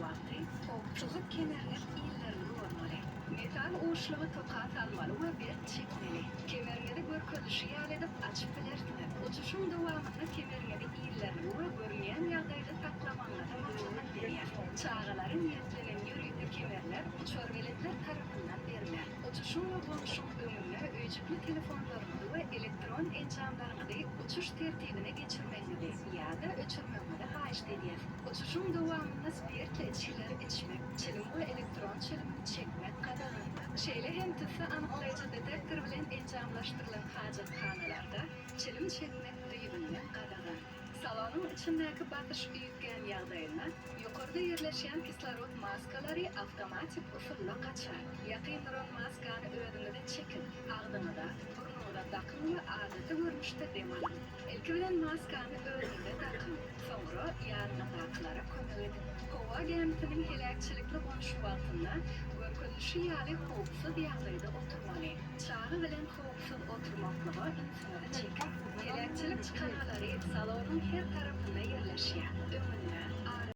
wagty howpsuzlyk kemeriňiz illerli bolmaly. Metal uçlugy toka salmaly we berk çekmeli. Kemeriňizi görkezilişi ýaly edip açyp bilersiňiz. Uçuşyň dowamynda kemeriňizi illerli we görünýän ýagdaýda saklamagyňyzy maslahat berýäs. Çagalara niýetlenen ýörite kemerler uçarbeletler tarapyndan berler. Uçuşyň we gonuşyň öňünde öýjükli telefonlaryňyzy we elektron enjamlaryňyzy uçuş tertibine geçirmegiňizi ýa-da öçürmegiňizi haýyşt edýäs. Uçuşyň dowamynda spirtli içgileri içmek, çilim we elektron çilimini çekmek gadagandyr. Şeýle hem tüsse anyklaýjy detektor bilen enjamlaşdyrylan hajathanalarda çilim çekmek düýbünden gadagan. Salonyň içindäki basyş üýtgän ýagdaýynda, ýokarda ýerleşýän kislorod maskalary awtomatik usulda gaçar. Ýakyn duran maskany özüňize çekiň, agzyňyza, burnuňyza dakyň we adaty görnüşde dem alyň. Ilki bilen maskany özüňize dakyň, soňra ýanyňyzdakylara kömek ediň. Howa gämisiniň heläkçilikli gonuşy wagtynda görkezilişi ýaly howpsuz ýagdaýda oturmaly. Çaga bilen howpsuz oturmaklyga ünsüňizi çekiň. Heläkçilik çykalgalary salonyň her tarapynda ýerleşýär, öňünde, arasynda.